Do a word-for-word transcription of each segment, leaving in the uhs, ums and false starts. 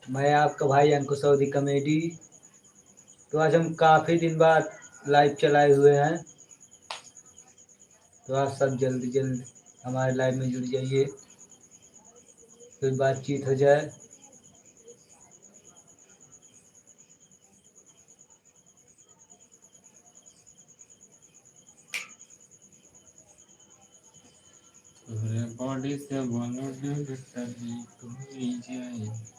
मैं आपका भाई अंकुश अवधी कॉमेडी। तो आज हम काफ़ी दिन बाद लाइव चलाए हुए हैं, तो आप सब जल्दी जल्द हमारे लाइव में जुड़ जाइए, फिर बातचीत हो जाए। तोहरे बॉडी से बोलो ना बेटा, लीक होई जाए।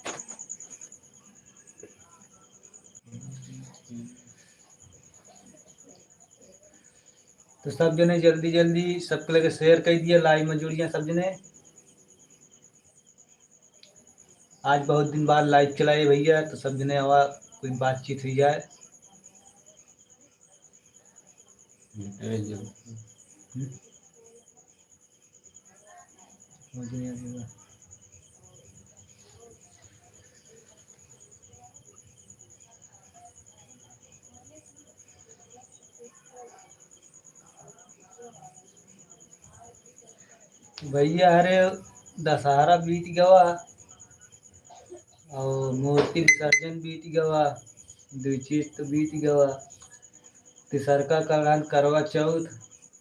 तो सब जने जल्दी जल्दी सबके लगे शेयर कर दिया, लाइव में जुड़ गया सब जने। आज बहुत दिन बाद लाइव चलाए भैया, तो सब जने आवा, कोई बातचीत हुई जाए। हम्म। भैया, अरे दशहरा बीत गवा और मूर्ति विसर्जन बीत गवा, दो चीज तो बीत गवा। तीसरका का रहन करवा चौथ,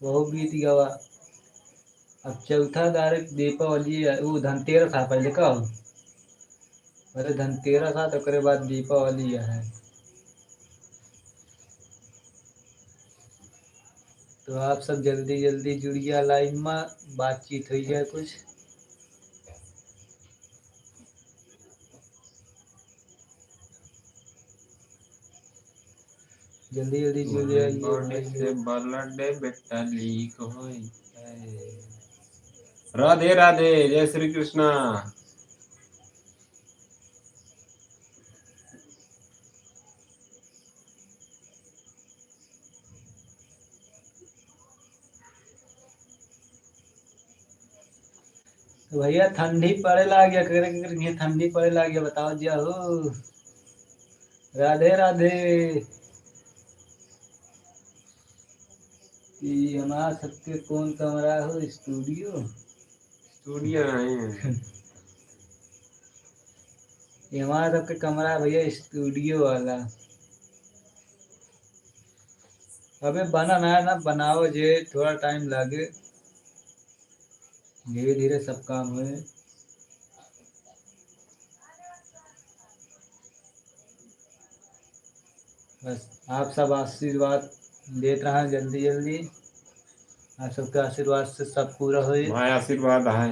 वहू बीत गवा। अब चौथा direct दीपावली है, वो धनतेरस है पहले का हो? अरे धनतेरस है तो ओकरे बाद दीपावली है। तो आप सब जल्दी जल्दी जुड़िया लाइव में, बातचीत हुई जाए कुछ। जल्दी जल्दी जुड़ जाइए। बर्थडे से बर्थडे बेटा लीक होई। राधे राधे, जय श्री कृष्णा। तो भैया ठंडी पड़े लाग गया, केकरे केकरे हियाँ ठंडी पड़े लाग गया, बताओ जिया हो। राधे राधे। ई हमार सबके कौन कमरा हो? स्टूडियो? स्टूडियो नहीं है। ये हमार सबके कमरा है भैया, स्टूडियो वाला। अबे बना ना है ना, बनाओ जे, थोड़ा टाइम लागे। धीरे धीरे सब काम होए। बस आप सब आशीर्वाद देत रहा जल्दी जल्दी, आप सबके आशीर्वाद से सब पूरा होए। भाई आशीर्वाद है।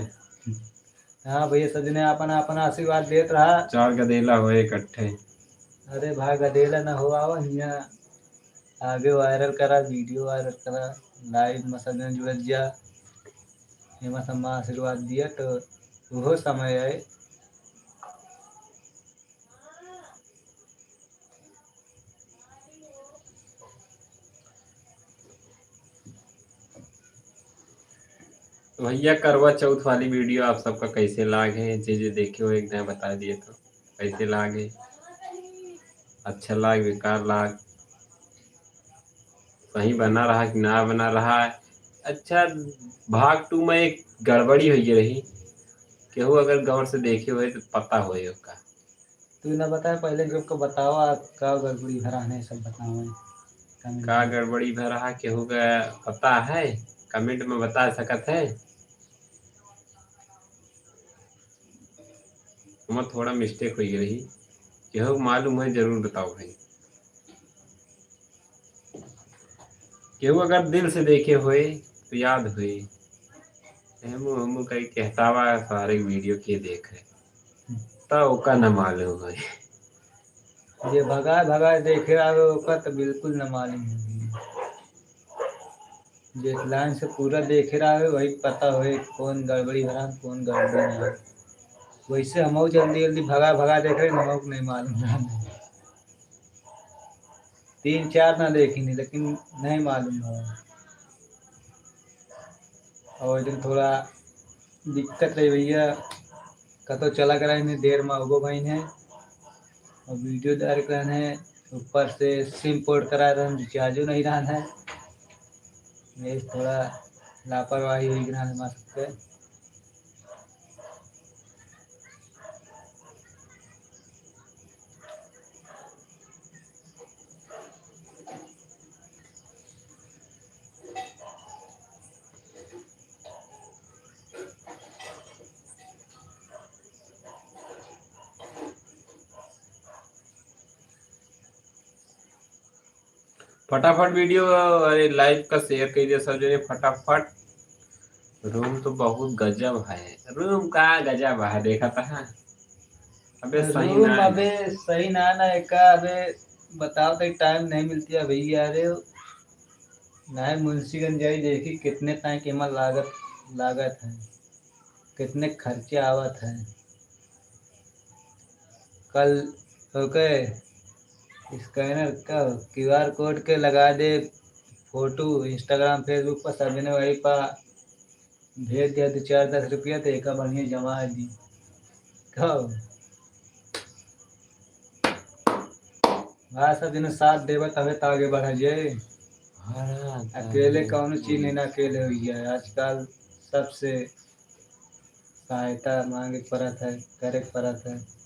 हाँ भैया, सब जने आपन आपन आशीर्वाद देत रहा। चार गदेला होए इकट्ठे। अरे भाई, गदेला ना हो, आवा हियाँ, आगे वायरल करा, वीडियो वायरल करा, लाइव में सब जने जुड़त जा, एमा सब में आशीर्वाद दिया तो उहो समय आए। तो भैया, करवा चौथ वाली वीडियो आप सबका कैसे लाग है? जे जे देखे हो, एक दाएं बता दिए तो कैसे लाग है? अच्छा लाग, बेकार लाग, सही बना रहा कि ना बना रहा है? अच्छा, भाग टू में एक गड़बड़ी हुई रही, केहू अगर गौर से देखे हुए तो पता होए ओका। तू ना बताए, पहले सबको बताओ, आप का गड़बड़ी भरा है, सब बताओ। का गड़बड़ी भरा है, केहू का पता है? कमेंट में बता सकत है। हमार थोड़ा मिस्टेक हुई रही, केहू मालूम है जरूर बताओ भाई। केहू अगर दिल से देखे होए तो याद होए। हमू हमू कहीं कहतावा सारे वीडियो के देखे, तो ओका न मालूम होए। जे भगाए भगाए देखे आवे, ओका तो बिल्कुल न मालूम होई। जे लाइन से पूरा देखे रहा है, वही पता होए कौन गड़बड़ी भरा, कौन गड़बड़ी नहीं। वैसे हमहू जल्दी जल्दी भगा भगा देख रहे, हमहू को नहीं मालूम रहा। तीन चार ना देखी नहीं, लेकिन नहीं मालूम रहा। और दिन थोड़ा दिक्कत रही भैया, कतो चला गए रहने, देर में उगो बहन है और वीडियो डाल रहे हैं, ऊपर से सिम पोर्ट करा रहे हैं, रिचार्जो नहीं रहा है। ये थोड़ा लापरवाही हुई गया हमारे सबके। फटाफट video, अरे, live का share कर दिया सब जने फटाफट। Room तो बहुत गजब है, room का गजब है, देखा था। अबे सही room ना है। अबे सही ना ना एका, अबे बताओ तो time नहीं मिलती है भैया। अरे नहीं, मुंशीगंज जाई देखी कितने टाइम के एमा लागत, लागत है, कितने खर्चे आवत है। कल ओके scanner का QR code के लगा दे photo Instagram, Facebook पर, सब जने वही पर भेज दिया दो चार दस रुपया, तो एका बढ़िया जमा दी। कहो। भाई, सब जने साथ देबा तबे तो आगे बढ़ा जाए। हाँ, अकेले तबे। कौनो चीज नहीं ना, अकेले हो गया है। आजकल सबसे सहायता मांगे के पड़त है, करे के पड़त है।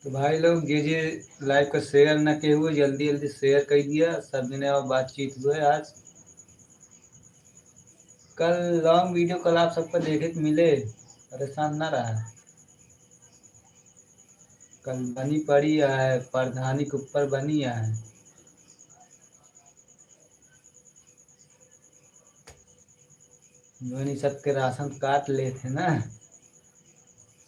तो भाई लोग, जे जे live का share ना किहे हुए, जल्दी जल्दी share कर दिया, सब जने और बातचीत हुए आज। कल long video कल आप सबको देखे के मिले, परेशान ना रहा। कल बनी पड़ी है, प्रधानी के ऊपर बनी है। जोनी सबके राशन काट लेते ना,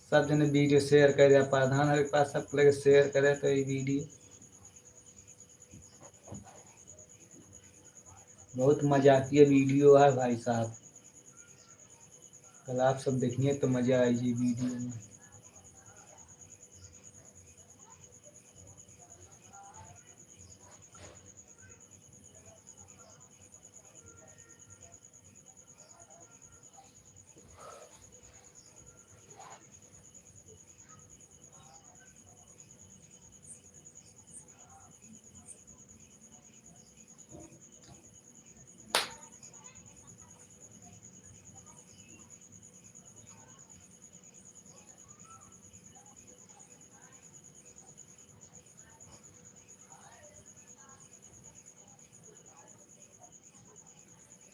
सब जने video share कर दिया, प्रधान के पास सब लगे share करे तो ये video। बहुत मजाकिया video है भाई साहब, कल आप सब देखिए तो मजा आई ये video में।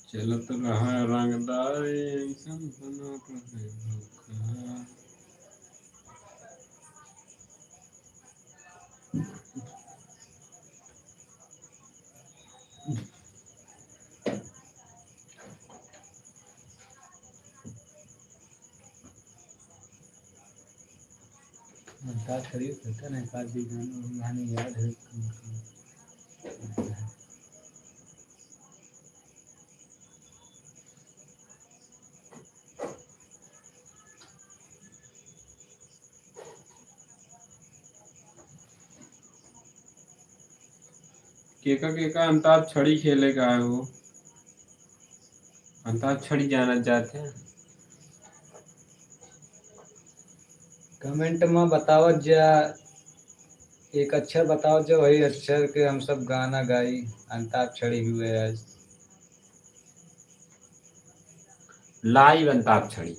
चलत रहा रंगदारी, ऐसन बनत रहे धोखा। का करिए, पता नहीं, का भी गाना, गाने याद है, कौन, कौन। केका, केका अंताक्षरी खेले का है वो? अंताक्षरी जानत जात है। Comment में बतावत जा, एक अक्षर बतावत जा, वही अक्षर के हम सब गाना गाई, अंताक्षरी हुए आज। Live अंताक्षरी।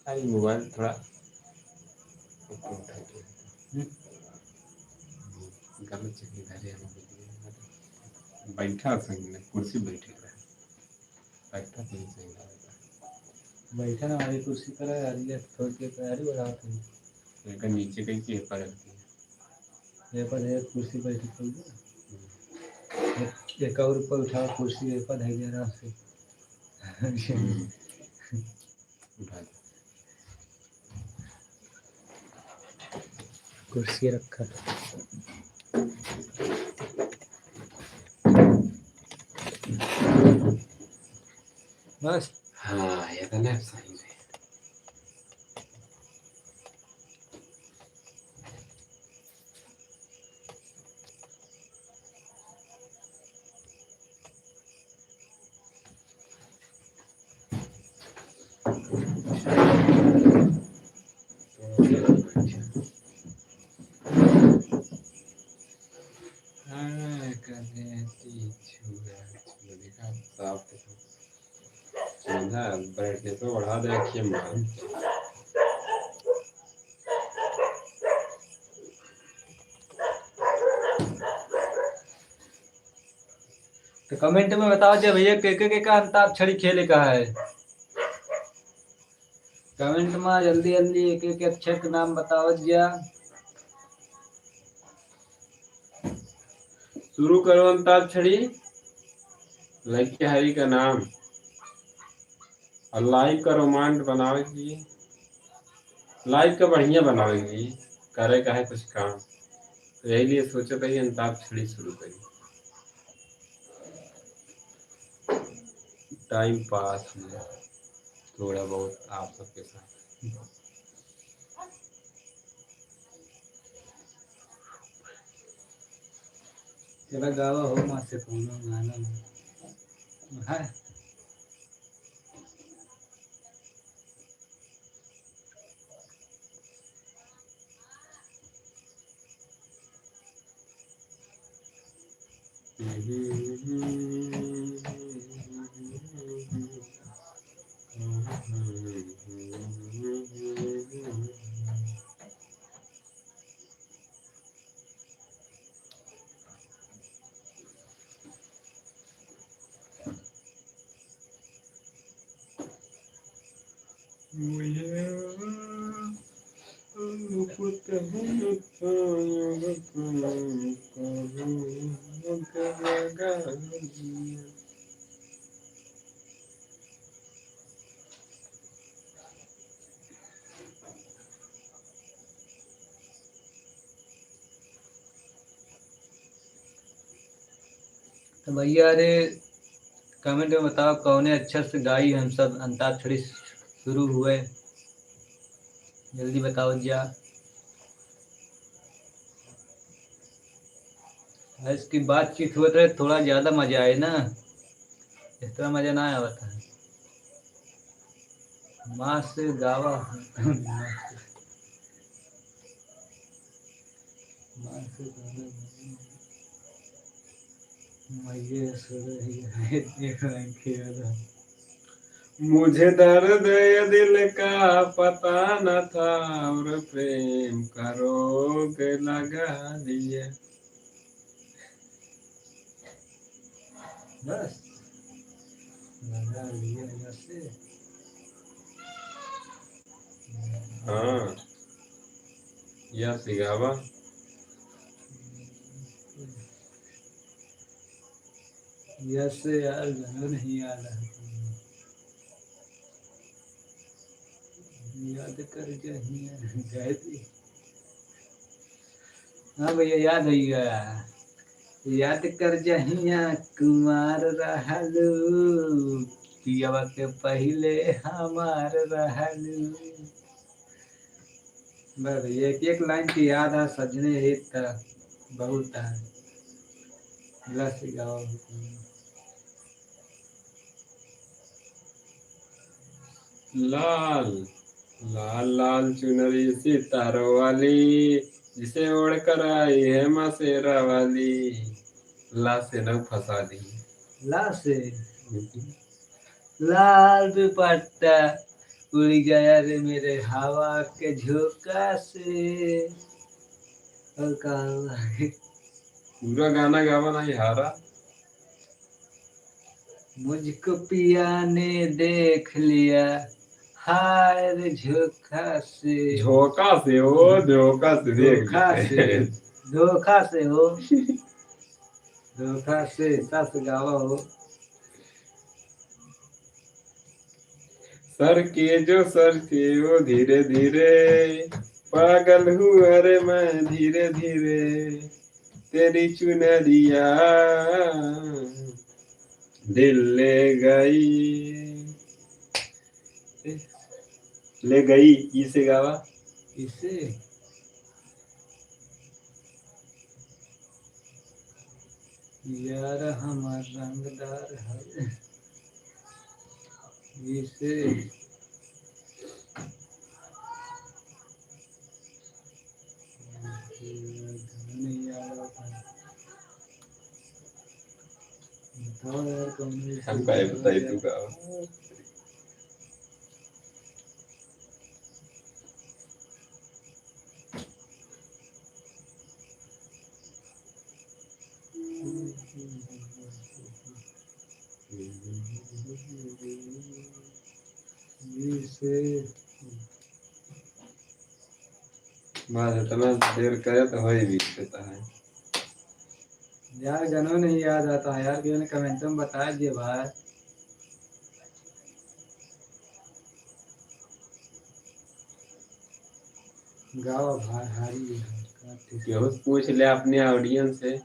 अरे mobile थोड़ा ऊपर उठा के। हम्म। गलत जगह धरे हम। बैठा सही में, कुर्सी बैठे रहे। बैठा सही, सही लागता। बैठा ना, हमारी कुर्सी पर है यार, ये थोड़ी देर पहले बढ़ा था। एकर नीचे कहीं के पर रखती है। ये पर है कुर्सी बैठी कोई ना। हम्म। एक, एक और ऊपर उठाओ कुर्सी, ये पर है आराम से। हम्म। उठा दे। कुर्सी रखा। बस। हाँ, ये तो ना सही है। हाँ, कदे ती छुआ, छुआ देखा, साफ देखा। सीधा brightness पे बढ़ा दे, रखिए मार। Comment में बताओ जा भैया, के के के का अंताक्षरी खेले का है। Comment में जल्दी जल्दी एक एक अक्षर के नाम बताओ जा। शुरू करो अंताक्षरी। लइके हरी का नाम। और live का रोमांच बनावे के लिए, live का बढ़िया बनावे के लिए करे का है कुछ काम, तो यही लिए सोचे था कि अंताक्षरी शुरू करी। Time pass में थोड़ा बहुत आप सबके साथ। चला गावा हो माँ से कोनो गाना। हाँ। तो भैया रे, comment में बताओ कौने अक्षर से गाई हम सब अंताक्षरी शुरू हुए, जल्दी बताओ जा। इसकी बातचीत होत रहे, थोड़ा ज्यादा मजा आए ना, इस तरह मजा ना आवत है। माँ से गावा। माँ से गावा। मुझे दर्द ये दिल का पता न था और प्रेम का रोग लगा लिया। बस। लगा लिया जैसे। हाँ, या से गावा। या से यार, गाना नहीं याद है। याद कर जहिया, गाय दी। हाँ भैया, याद है गया। याद कर जहिया कुमार रहलू, पियवा के पहिले हमार रहलू। बस भैया, एक एक लाइन के याद है, सजने है त बहुत है। लस गाओ। लाल, लाल, लाल चुनरी सितारों वाली, जिसे ओढ़ कर आई है माँ शेरा वाली। ला से न फंसा दी। ला से। हम्म। लाल दुपट्टा उड़ गया रे मेरे हवा के झोंका से। और का हुआ? पूरा गाना गावा ना यारा। मुझको पिया ने देख लिया, हाय रे झोंका से। झोंका से हो, झोंका से देख धोखा लिया। से, धोखा से हो, धोखा से, सस गावा हो। सर के जो सर के वो धीरे धीरे, पागल हुआ रे मैं धीरे धीरे, तेरी चुनरिया दिल ले गई, ले गई। इसे गावा। इसे यार हमार रंगदार है। इसे नहीं यार। बताओ यार, कौन सी हम काहे बताई, तू का? बस इतना देर करे तो हो ही बीत जाता है। यार, गनो नहीं याद आता है यार, किसी ने comment में बता दिए भाई। गावा भाई, हारी है, का ठीक। केहू से पूछ ले अपने audience से।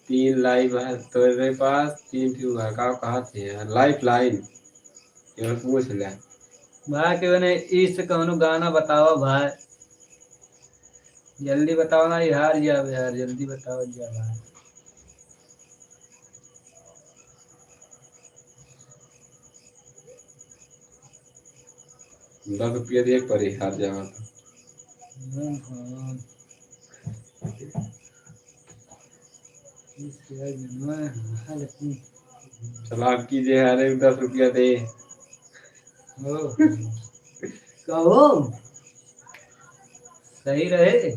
तीन live है तोरे पास, तीन ठो है, का कहा थे यार, lifeline। केहू से पूछ ले। भाई, केहू ने इस कौनो गाना बतावा भाई। जल्दी बताओ ना, ये हार जावे यार, जल्दी बताओ जा भाई। दस रुपया दिए के पड़ी, हार जावा तो। हम्म, हाँ। इस यार जनवा है, हाँ, लेकिन चला, अब की जे हारे, दस रुपया दे। ओ। कहो। सही रहे।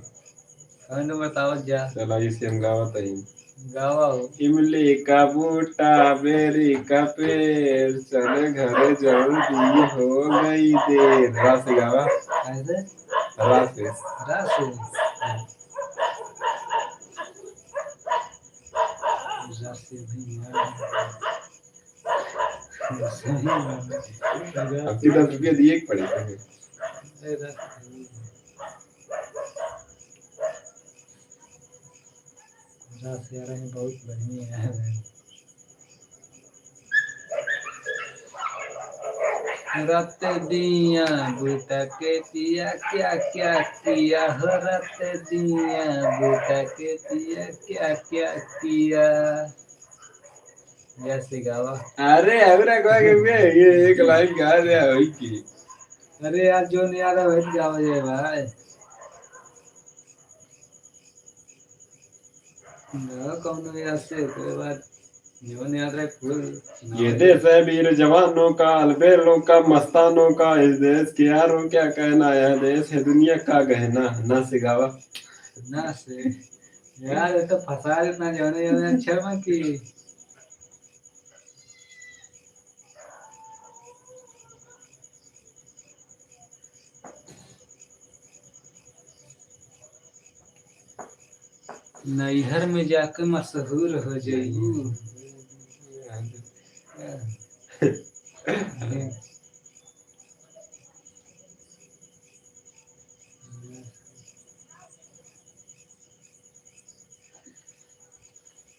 कौन बताओ जा। चला, इसे हम गावत हई। गावा हो। इमली का बूटा, बेरी का पेड़, चल घर जल्दी हो गई देर। रा से गावा। कैसे? रा से। रा से। रा से भी यार। सही बात है। अब की दस रुपया दिए के पड़े। अरे, रात यार है, बहुत बढ़िया है। रात दिया बुता के किया, क्या क्या किया हो, रात दिया बुता के किया, क्या क्या किया। जैसे गावा। अरे, हमरा कहा के बे, ये एक लाइन गा दे, वही की। अरे यार, जो नहीं आ रहा, वही गावा जाए भाई। गावा कौनो यार से, ओकरे बाद जो नहीं आ रहा है, फुल। ये देश है वीर जवानों का, अलबेलों का, मस्तानों का, इस देश के यारों क्या कहना, यह देश है दुनिया का गहना। ना से गावा। ना से। यार, ये तो फंसा देता, जो नहीं, जो नहीं, अच्छा मत की। नैहर में जाके मशहूर हो जाइबू।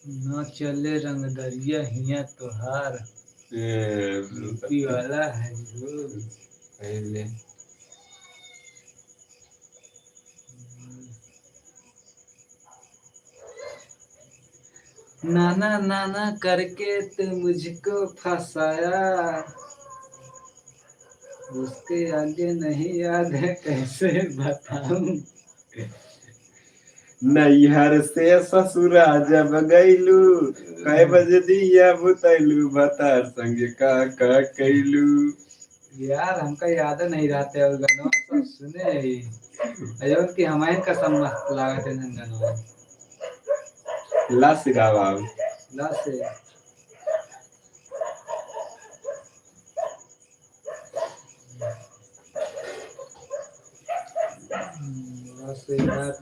ना चले रंगदरिया हिया तोहार। ए, यूपी वाला है वो। पहले। नाना नाना करके तू मुझको फंसाया, उसके आगे नहीं याद है कैसे बताऊं। नैहर से ससुरा जब गइलू, कै बजे दिया बुतैलू, भतार संग का का कैलू। यार, हमका याद नहीं रहते और गानवा सब सुने ही। अजब कि हमारे कसम मस्त लागत है नंदनवा। लस गावा। लस। हम्म, बस एक बार।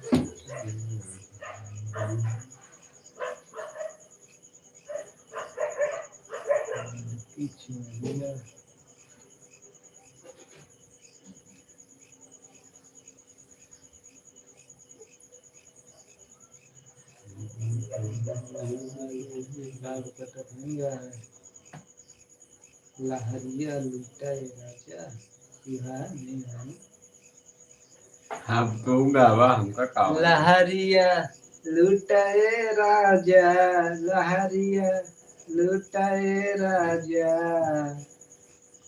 पीछे में भैया। बाल कटत नहीं है। लहरिया लूटा ए राजा, सुहानी है। हम तो गावा, हमका का आवा। लहरिया लूटा ए राजा, लहरिया लूटा ए राजा।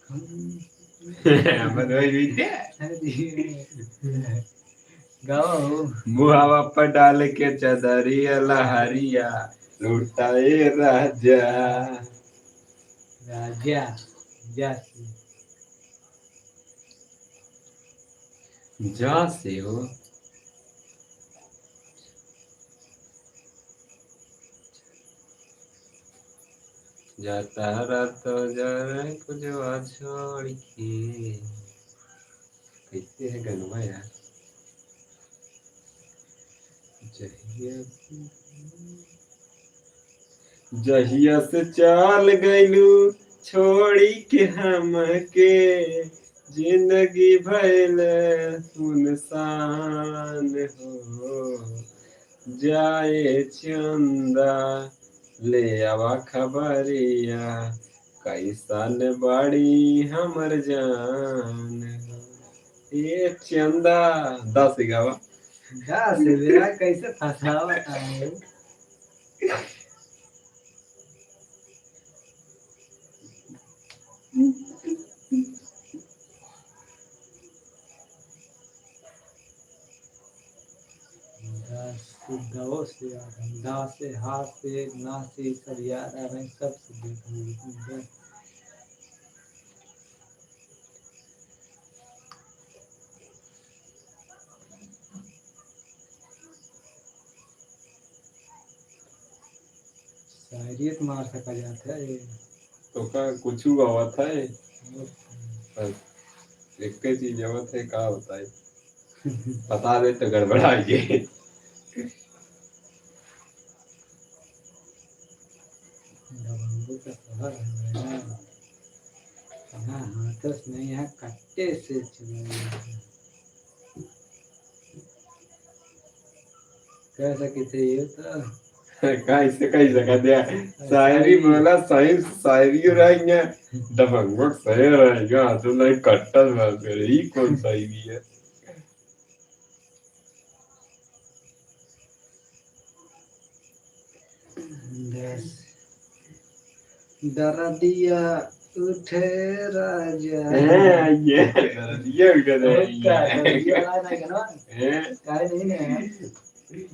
हम हमर वही बीते। अरे। गावा हो। मुहावा पर डाल के चदरिया लहरिया लूटा ए राजा। राजा, जा से। जा से हो। जाता रात जरा कुछ छोड़ के। कैसे है गनवा यार? जहिया, जहिया से चल गइलू छोड़ी के हमके, जिंदगी भइल सुनसान हो। जाए चंदा, ले आवा खबरिया, कैसन बाड़ी हमर जान। ए चंदा, दस गावा। दस बेरा कैसे फंसावत है? दस, दो से याद है, दा से, हा से, ना से, सब याद आ रहे हैं, सब से देख रहे हैं। शायरियत मार सका जात है। तो का कुछ आवत है? बस एक ही चीज आवत है, का बताई? बता दे तो गड़बड़ा गए। दबंगों का शहर है ना। यहाँ हाथस नहीं, यहाँ कट्टे से चलाया जाता है। कह सके थे ये तो। कैसे कह सकत है? शायरी बोला, सही शायरी हो रहा है। दबंगों का शहर है, यहाँ तो नहीं कट्टा बात करे, ये कौन शायरी है? दस। दरदिया उठे राजा। हैं, ये दरदिया उठे अरे राजा। का दरदिया वाला नहीं गाना? हैं? काहे नहीं ना?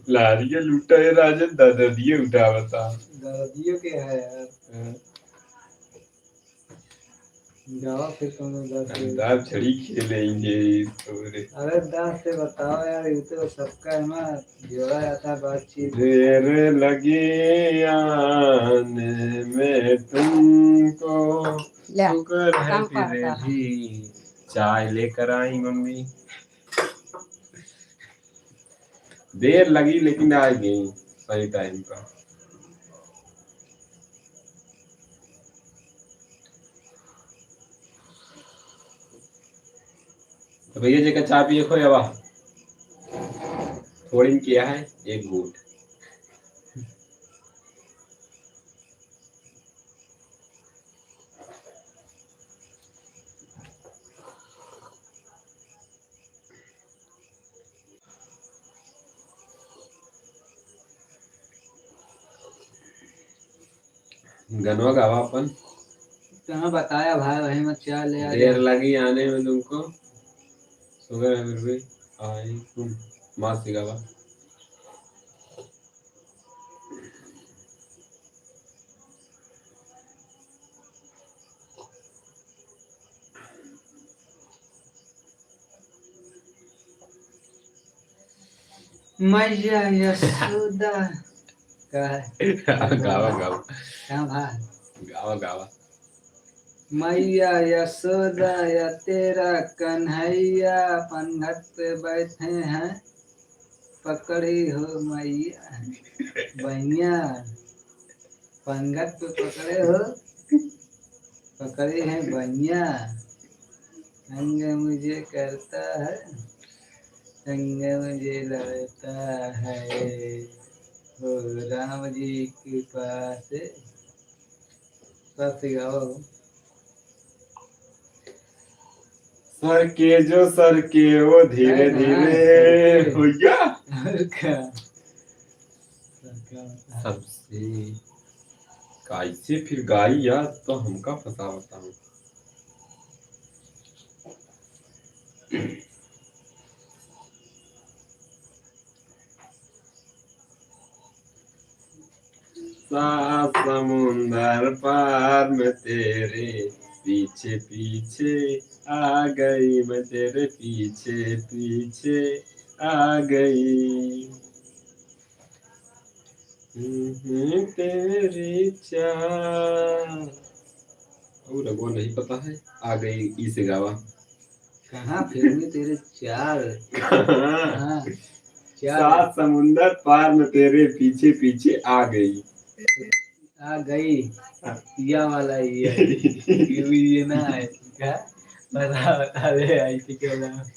लारिया लूटा है राजा, दरदिया उठावता। दरदिया के है यार। हैं? गावा फिर कौनो दस के। अंताक्षरी खेलेंगे तोरे। अरे दस से बताओ यार, ये तो सबका है ना, जोड़ा जाता है बातचीत। देर लगी आने में तुमको, ले, शुक्र है काम फिर करता है। भी चाय लेकर आई मम्मी। देर लगी लेकिन आ गई सही टाइम पर। तो भैया जी का चाय पिए खोया बा, थोड़ी में किया है एक घूट। गनवा गावा अपन। कहाँ बताया भाई, वही में क्या ले आ देर गया। लगी आने में तुमको, शुक्र है फिर भी आई तुम। माँ से गावा। मैया यशोदा का है? गावा, गावा। कहाँ भाई? गावा, गावा। मैया यशोदा या तेरा कन्हैया पंघट पे बैठे हैं, पकड़ी हो मैया बहिया। पंगत पे पकड़े हो, पकड़े हैं बहिया। तंग मुझे करता है, तंग मुझे लड़ता है। हो राम जी कृपा से, बस गाओ। सर के जो सर के वो धीरे है ना, धीरे सर के। हो गया। और का? सबसे कैसे फिर गाई यार, तो हमका फंसा बताओ। सात समुंदर पार में तेरे पीछे पीछे आ गई, मैं तेरे पीछे पीछे आ गई। हम्म, तेरे चाल। और रघुआ नहीं पता है, आ गई ई से गावा। कहाँ फिर में तेरे चाल? कहाँ? हाँ, चाल। सात समुंदर पार में तेरे पीछे पीछे आ गई। आ गई। हाँ। या वाला ये। ये भी ये ना है, ठीक है? बता, बता दे, आई थी क्या बोला?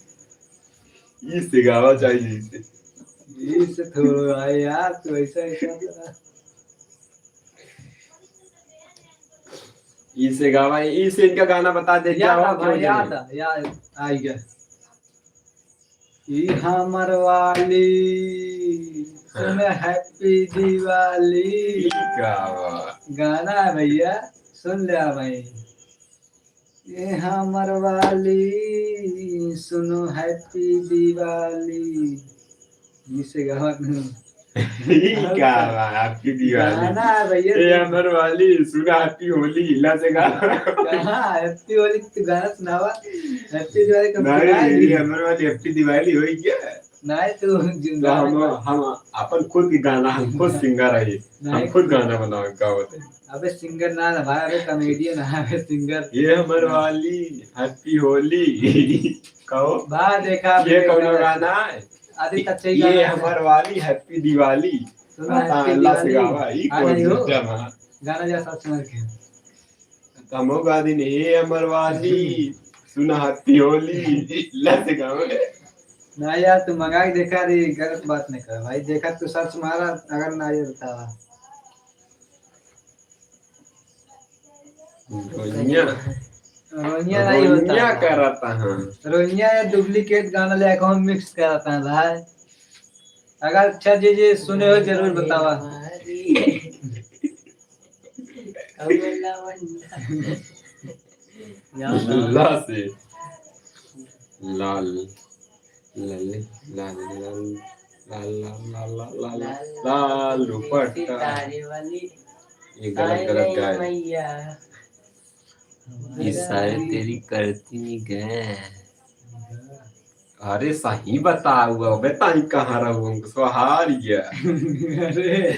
ई से गावा चाहिए, ई से। ई से थोड़ा है यार, तू ऐसा, ऐसा बोला। ई से गावा, ई से इनका गाना बता दे, क्या याद हुआ, आ, क्यों भाई, याद जले? आ, याद आ गया। ई हमर वाली, सुन हाँ। Happy Diwali। ई का बा? गाना है भैया, सुन ले भाई। ए हमर वाली, सुनो Happy Diwali। ई से गावत हूँ। ई का बा? Happy Diwali। गाना है भैया। ए हमर वाली, सुना Happy होली, इला से गा। कहाँ Happy होली? तू गाना सुनावा। Happy Diwali कब नहीं, सुनाई? ए हमर वाली Happy Diwali होई क्या? नहीं, तू तो जिंदा हम, नहीं। हम अपन खुद के गाना, हम खुद singer है, हम नहीं। खुद गाना बनावे, गावत है। अबे singer ना, ना भाई, अबे comedian है, अबे singer। ये हमर वाली Happy होली। कहो। बा, देखा, ये देखा। कौनो गाना है? अरे, कच्चे ये गाना है। हमर वाली Happy Diwali। सुनो, हाँ, Happy अल्लाह से Diwali। गावा, ई हाँ, कौन नहीं हो। सिस्टम है? गाना जा साथ सुना के। तमो गा दिन, "हे हमर वाली, सुना Happy होली।" इला से गावे। ना यार, तू मंगा के देखा रे, गलत बात नहीं कर भाई। देखा, तू search मारा, अगर ना ये बतावा। रोहिया। रोहिया नहीं होता रोहिया है। करता है। रोहिया या duplicate गाना ले account mix करता है भाई। अगर अच्छा जे जे सुने हो, जरूर बतावा। ला से लाल, लाल, लाल, लाल, लाल दुपट्टा। ये गलत, गलत गाए। ये शायद तेरी करती नहीं गए। अरे सही बताओ, अबे ताई कहाँ रहू, हमको सोहार गया। अरे।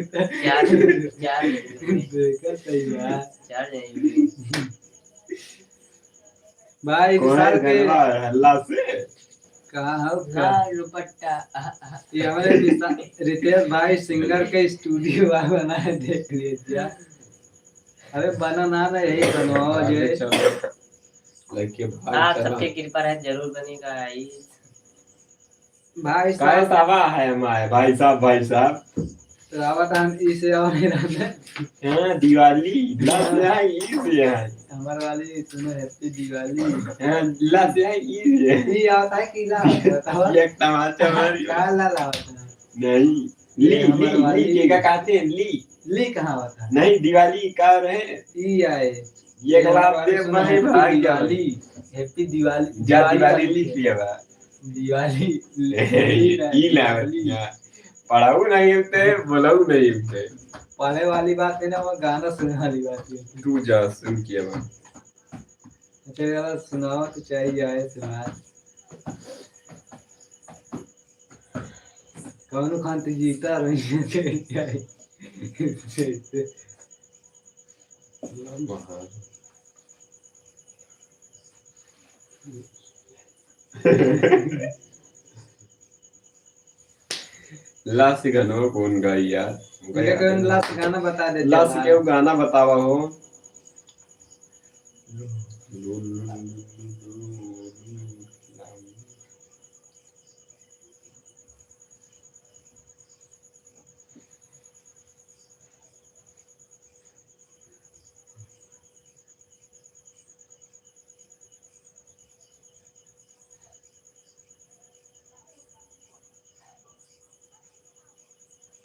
चार, चार। देखा सही बात। चार जाएंगे। भाई, कौन विशाल है के गनवा हल्ला से? कहाँ हो, हाँ, का? दुपट्टा। ये हमारे विशा-, रितेश भाई singer के studio बा, बनाए देख लीजिए। अबे बना ना, ना यही बनवाओ आगे जे। चलो। लड़के भाग आप चला। सबके कृपा रहे, जरूर बनेगा। भाई काहे साहब। सावा है हमारे भाई साहब, भाई साहब? तो आवत हम इसे और ही रहने। हाँ, दिवाली, लस है, ई से है। हमारे वाली सुनो, Happy Diwali। हाँ, लस है, ई से है। ई आवत है कि ला, बताओ। एक तमाचा मारी। का ला, ला आवत है? नहीं, ये ली, हमारे ली, वाली ली, के का कहते हैं, ली। ली कहाँ आवत है? नहीं, दिवाली का रहे? ई आए। ये ये हमारे वाली दे सुनो, भाई, Happy भाई, Diwali, Happy Diwali, जा दिवाली दिवाली वाली लिख है। लिया बा। दिवाली, ई ले, दिवाली। पढ़ाऊ नहीं होते, बोलाऊ नहीं होते। पढ़े वाली बात है ना, वो गाना सुनने वाली बात है। तू जा, सुन के बा। अच्छा, यार, सुनाओ तो चाहिए, आए सुना। कौनो खान तो जीता रही है, चाहिए, आए। लास गाना कौन गाई यार? हमका ये याद कौन नहीं। लास गाना बता देते लास यार। केहू गाना बतावा हो।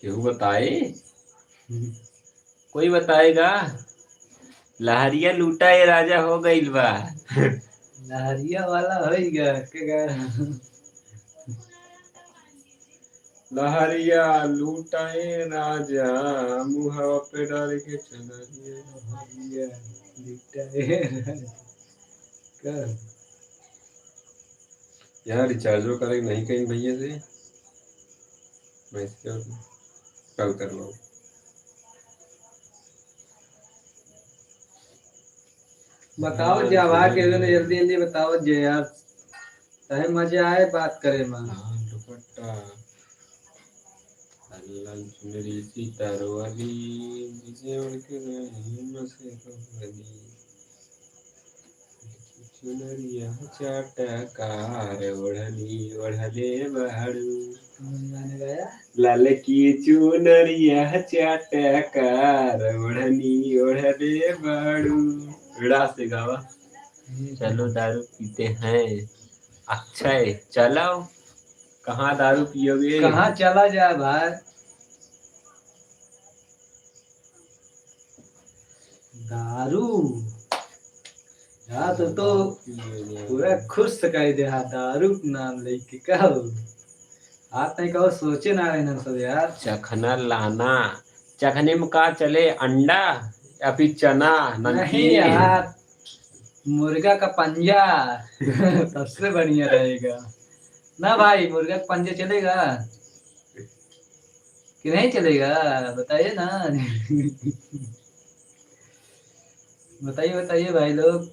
केहू बताए? हम्म। कोई बताएगा? लहरिया लूटा ए राजा हो गइल बा। लहरिया वाला होई गया, के गा-, लहरिया लूटा ए राजा, मुहवा पे डाल के चुनरिया। लहरिया लूटा ए राजा। का? यार, rechargeओ करे के नहीं कहीं भैया से। मैं इसके कल कर लो। बताओ जा भाई, के जल्दी जल्दी बताओ जे यार, तहे मजा आए बात करे में। हाँ, दुपट्टा। लाल चुनरी सितारो वाली, जिसे ओढ़ के मैं हूँ मस्त वाली। चुनरिया चाटकार ओढ़नी ओढ़ले बाड़ू। कौन गाना गाया? लाल की चुनरिया चाटकार ओढ़नी ओढ़ले बाड़ू। ड़ा से गावा। हम्म। चलो दारू पीते हैं। अक्षय, चलो। कहाँ दारू पियोगे? कहाँ चला जाए भाई? दारू? यार, तो, तो पूरा खुश कर दे हा, दारू के नाम लेके। का हो? आज तक कहो सोचे ना रहे ना सब यार। चखना लाना, चखने में का चले, अंडा या फिर चना, नहीं नमकीन? यार, मुर्गा का पंजा सबसे बढ़िया रहेगा ना भाई, मुर्गा का पंजा चलेगा कि नहीं चलेगा? बताइए ना। बताइए, बताइए भाई लोग।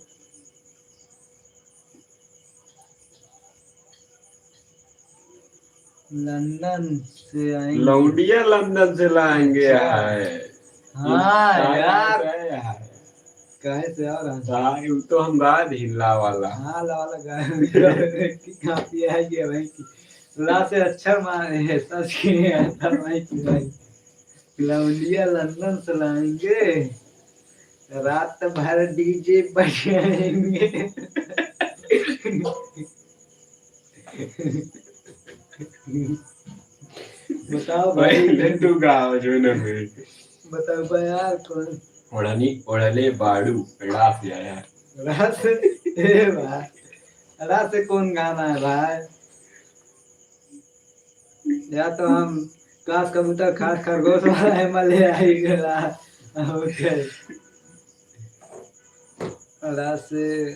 लंदन से आएंगे। लौंडिया लंदन से लाएंगे। अच्छा। हाय। हाँ, इन यार। काहे से आए हैं? काहे से आ रहा है? हाँ, ये तो हम गाय भी ला वाला। हाँ, ला वाला गाय। काफी आ गया भाई की। ला से अच्छा मार है, सच के आता भाई की भाई। लौंडिया लंदन से लाएंगे, रात भर डीजे बजाएंगे। बताओ भाई, भाई। लेकिन तू गाओ जो ना भाई। बताओ भाई यार, कौन? ओढ़नी ओढ़ले बाड़ू, रात से आया। रात से, ए भाई, रात से कौन गाना है भाई? या तो हम कास कबूतर खास खरगोश वाला है, मले आई गला। ओके। रात से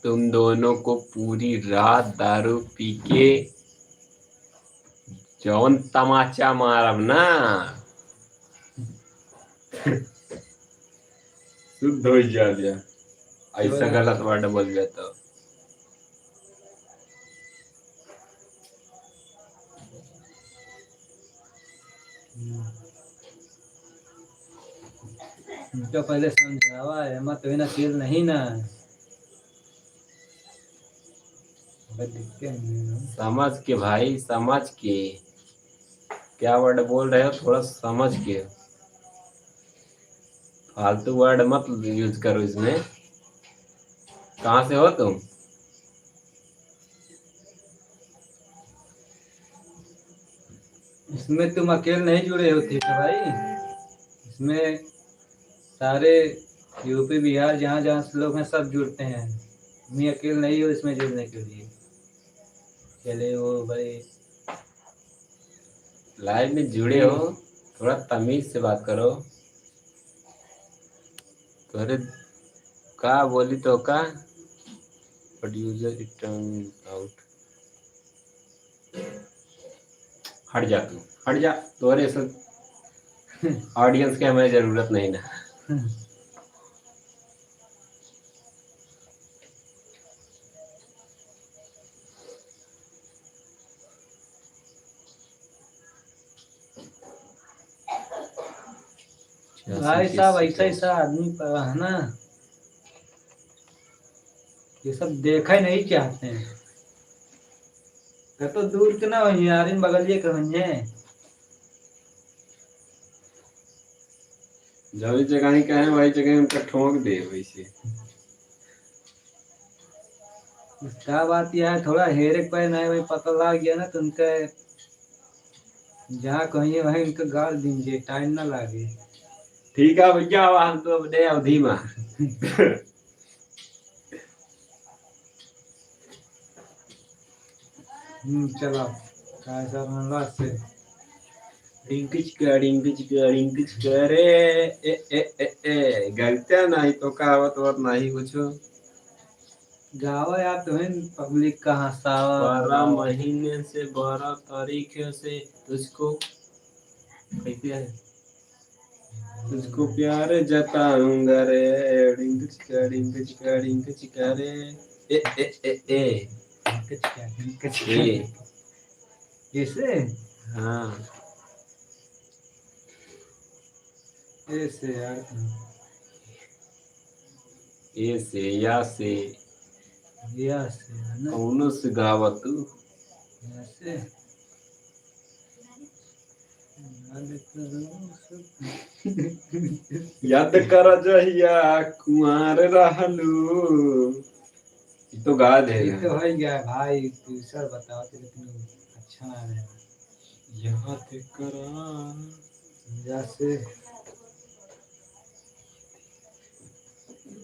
तुम दोनों को पूरी रात दारू पी के जौन तमाचा मारब ना, शुद्ध हो जा दिया। ऐसा थोड़ा गलत word बोल गया तो। हम्म। इनका पहले समझावा है, मत बिना तेल नहीं ना। समझ के भाई, समझ के। क्या word बोल रहे हो, थोड़ा समझ के। फालतू word मत use करो इसमें। कहाँ से हो तुम? इसमें तुम अकेले नहीं जुड़े हो, ठीक है भाई? इसमें सारे यूपी, बिहार, जहाँ, जहाँ से लोग हैं, सब जुड़ते हैं। मैं अकेले नहीं हूँ इसमें जुड़ने के लिए। चले वो भाई। Live में जुड़े हो, थोड़ा तमीज से बात करो। तोहरे का बोली तो का, but user it turn out। हट जा तू, हट जा, तोहरे सब audience के हमें जरूरत नहीं ना। भाई साहब, ऐसा, ऐसा आदमी पर है ना, ये सब देखा ही नहीं चाहते हैं। तो दूर के ना होइए, यारिन बगलिए के होइए। जौनी जगह ही कहे, वही जगह उनका ठोक दे वैसे। उसका बात यह है, थोड़ा हेरे के पहले नहीं, वही पता लग गया ना, तो उनका जहाँ कहिए वहीं उनका गाल दीजिए, time ना लागे। ठीक है भैया, अब हम तो अपने अवधि में। हम्म, चलो, काय सब हम last से। डिंकिच का, डिंकिच का, डिंकिच का रे, ए, ए, ए, ए, गलत्या नहीं तो का आवत वत नहीं कुछ। गावा यार, तुहें पब्लिक का हंसावा। बारह महीने से, बारह तारीख से तुझको, कैसे है? तुझको प्यार जताऊंगा रे, डिंग चिका, डिंग चिका, डिंग चिका रे। ए, ए, ए, ए। डिंग चिका, डिंग चिका। ए। ऐसे? हाँ। ऐसे यार। ऐसे, या से। या से, है ना? कौनो से गावा तू। या से। याद करो सब। याद कर जहिया कुंवार रहलू। ई तो गा दे ई रहे। तो हो गया भाई, दूसर बताओ तो, लेकिन अच्छा ना है। याद करा। जैसे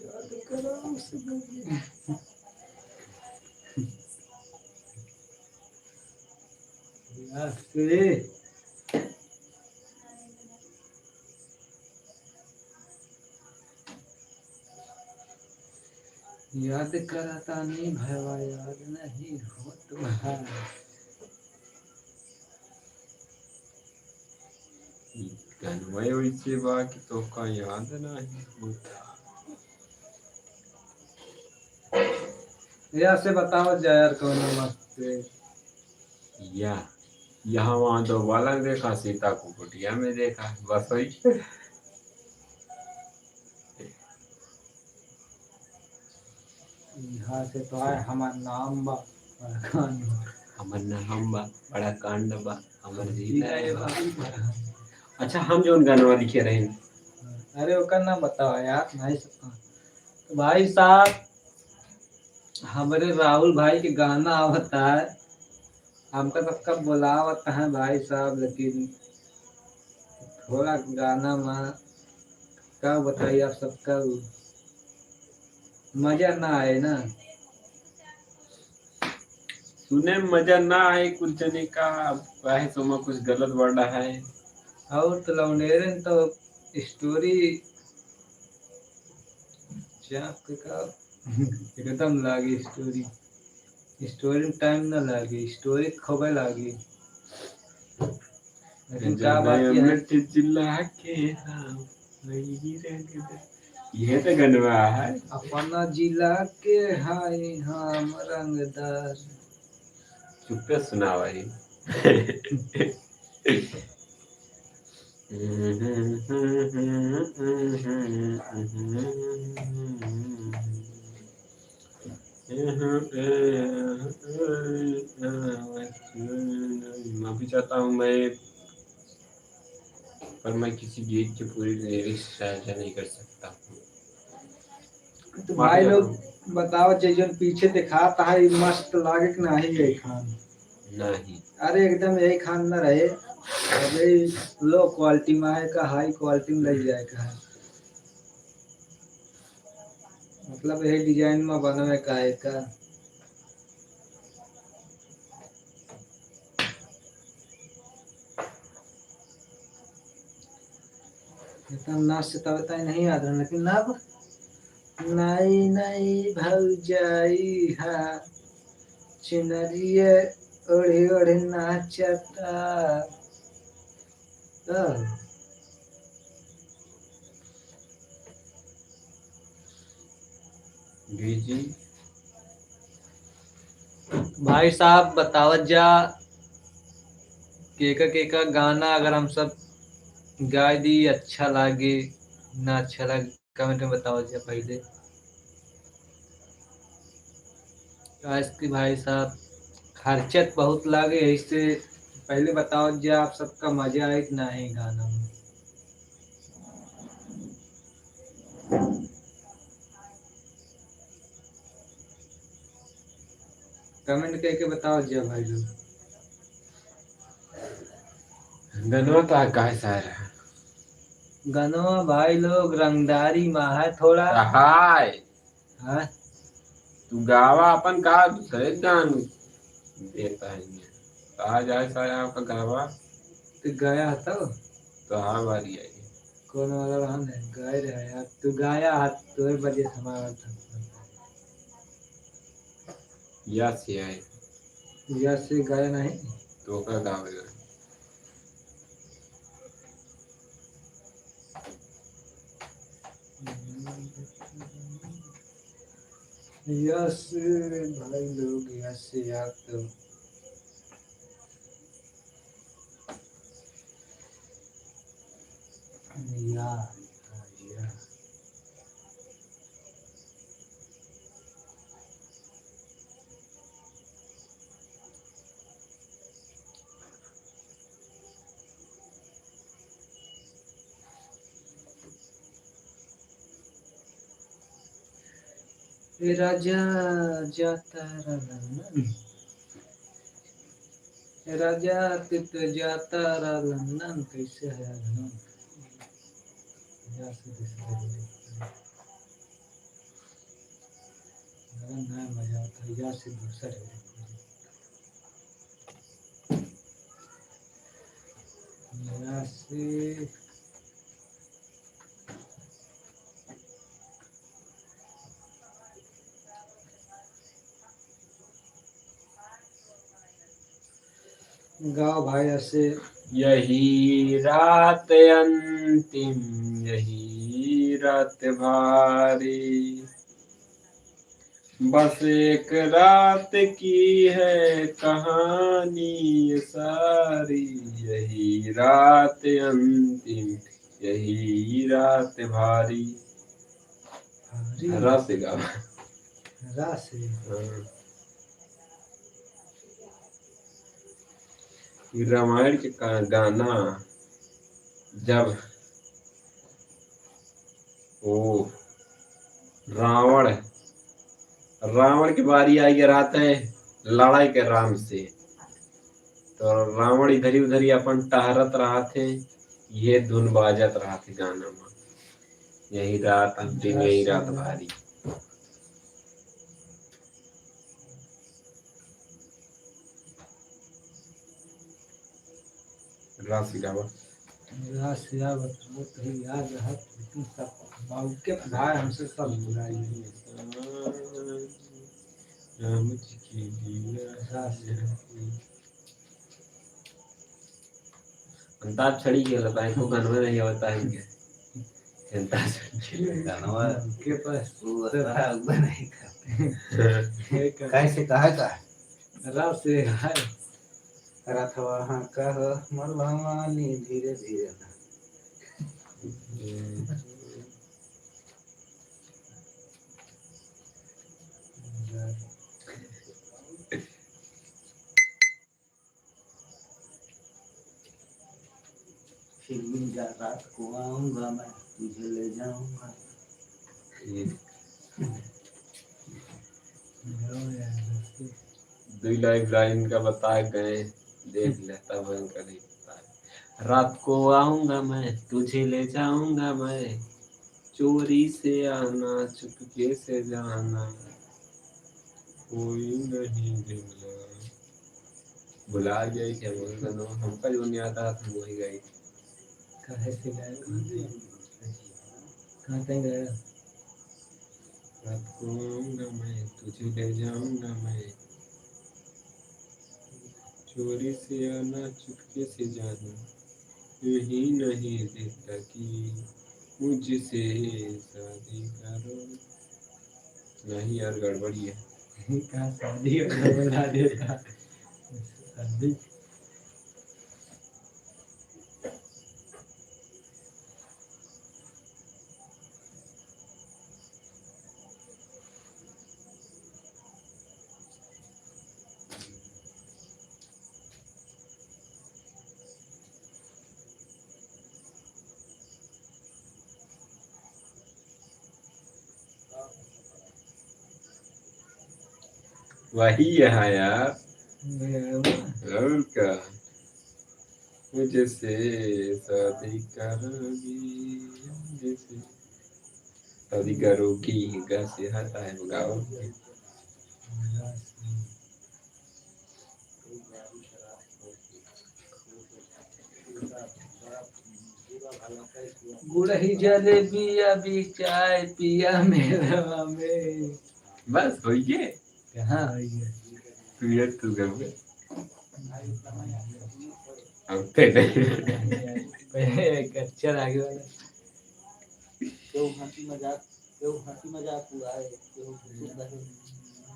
याद करा उस दिन। जैसे याद करता नहीं भवा, याद नहीं होत बा। ई गनवा वैसे बा कि तोहका याद नहीं होता। या से बताओ जा यार, कौन मस्त से? या, यहाँ वहाँ दो बालक देखा, सीता को कुटिया में देखा, बस वही। यहाँ से तो आए, हमार नाम बा, बड़ा कांड बा। हमार नाम बा, बड़ा कांड बा, हमार जी जिला है है बा। बाबू बड़ा। अच्छा, हम जौन गानवा लिखे रहे। अरे, ओकर ना बताओ यार, नहीं सकता। तो भाई साहब, हमरे राहुल भाई के गाना आवता है, हमका सबका बोलावत है भाई साहब, लेकिन थोड़ा गाना में का बताई आप सबका, मजा ना आए ना। सुने में मजा ना आए कुछ जने का, काहे तो में कुछ गलत वर्ड है। और तो लौंडेरन तो story चाप के का एकदम लागे story, story में time ना लागे, story खोबे लागे। लेकिन का बात यह है? मिठ जिला के नाम, वही रंगदार। यह तो गनवा है। अपना जिला के हाय हम रंगदार। चुप्पे सुनावा ही। माफी चाहता हूँ मैं, पर मैं किसी गीत के पूरी lyrics साझा नहीं कर सकता हूँ। तो माफी भाई चाहता लोग हूँ। बताओ, जे जौन पीछे दिखाता है, ये मस्त लागे कि नाही यही खान? नहीं। अरे एकदम यही खान न रहे, अबे low quality में आए का, high quality में लग जाए का है। मतलब यही design में बनवे का है का। इतना नाच से तब तक नहीं याद रहा, लेकिन अब नई नई भौजाई हा, चुनरिया ओढ़े ओढ़े नाचता। तो जी, जी। भाई साहब, बतावत जा, केका, केका गाना अगर हम सब गाय दी, अच्छा लागे, ना अच्छा लागे, comment में बतावत जा पहले। काहे कि भाई साहब, खर्चत बहुत लागे, ऐसे पहले बतावत जा, आप सबका मजा आए कि नाही गाना में? Comment करके बताओ जा भाई लोग। गनवा तो काहे सारा? गनवा भाई लोग रंगदारी में है थोड़ा। हाय। हाँ? तू गावा अपन का दूसरे गान देता है ये। कहा जाए सारे आपका गावा। तो गाया था। तो हाँ बारी आई। कौन वाला रहा नहीं? गाय रहा यार। तू गाया हाथ, तोरे वजह से हमारा था। या से आए। या से गाया नहीं। तो ओकर गावे ला। या से भाई लोग, या से आप तो या, या, या। ए राजा जाता रहा लंदन। ए राजा, तू तो जाता रहा लंदन, कैसे है लंदन? या से दूसरा रे। अरे ना मजा आता, या से दूसरा रे। या से गाओ भाई ऐसे। यही रात अंतिम, यही रात भारी, बस एक रात की है कहानी ये सारी, यही रात अंतिम, यही रात भारी। भारी। रस गावा। रस। हाँ। ई रामायण के का-, गाना जब ओ रावण, रावण के बारी आई के रहत है लड़ाई के राम से, तो रावण इधरी उधरी अपन टहरत रहत है, ये धुन बाजत रहत है गाना में, यही रात अंतिम, यही रात भारी। रास गावा। रास गावा, वो तो याद है, लेकिन सब बाबू के भाई हमसे सब भुलाई गए। राम जी की लीला। रास गावा। अंताक्षरी खेलत है, को गनवे नहीं होता है इनके। अंताक्षरी खेलत है। गनवा के पास वो तो होता है, वो नहीं करते। कैसे कहा का? रस है। रथवा हाँ कह मोर भवानी धीरे धीरे ना। फिर भी जा रात को आऊंगा मैं, तुझे ले जाऊंगा। हम्म। दुई लाइन, लाइन का बता गए, देख ले, तब हम कभी बता। रात को आऊंगा मैं, तुझे ले जाऊंगा मैं, चोरी से आना, चुपके से जाना, कोई नहीं देखना। भुला गया क्या बोल रहा था? हमका जो नहीं आता था, हम वही गाई थी। काहे से गाए? कहाँ से? कहाँ तक गया? रात को आऊंगा मैं, तुझे ले जाऊंगा मैं, चोरी से आना, चुपके से जाना, यूं ही नहीं देखता कि मुझसे शादी करो। नहीं यार, गड़बड़ी है। कहाँ शादी हो, बना देता। शादी। वही यहाँ यार। हम्म। और का? मुझसे शादी करोगी, मुझसे शादी करोगी, गा से हटा है, गाओ। गुड़ही जलेबिया बिकाए पिया मेलवा में। बस, होइगे। हाँ, वही है। तू ये तू गबे। अब ते नहीं। पहले एक अच्छा आगे वाला। केहू हंसी मजाक, केहू हंसी मजाक उड़ाए, केहू घुसुक रहे,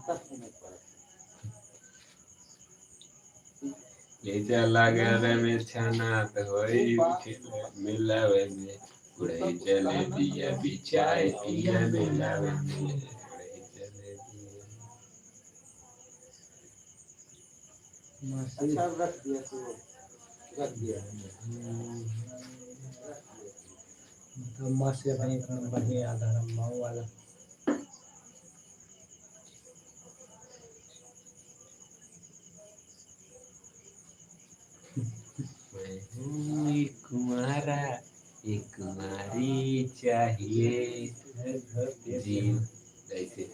सब सुने पड़त। ले चला घर में छनात होई मिलावे में, उड़ई जलेबिया बिछाए पिया मिलावे में, उड़ई जलेबिया। मस्त। अच्छा, रख दिया तो, रख दिया। तो मस्त है भाई, एकदम बढ़िया आधा मऊ वाला। मैं हूँ एक कुंवारा, एक कुंवारी चाहिए। जी, ऐसे।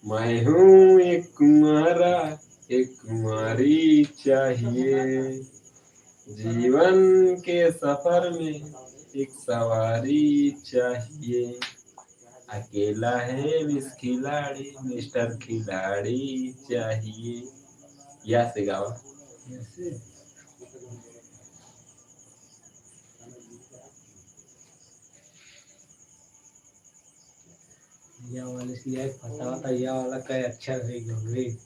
मैं हूँ एक कुंवारा, एक कुंवारी चाहिए। जीवन के सफर में एक सवारी चाहिए। अकेला है मिस खिलाड़ी, मिस्टर खिलाड़ी चाहिए। या से गावा। या वाले से या फंसावा था, या वाला का अच्छा रही गई।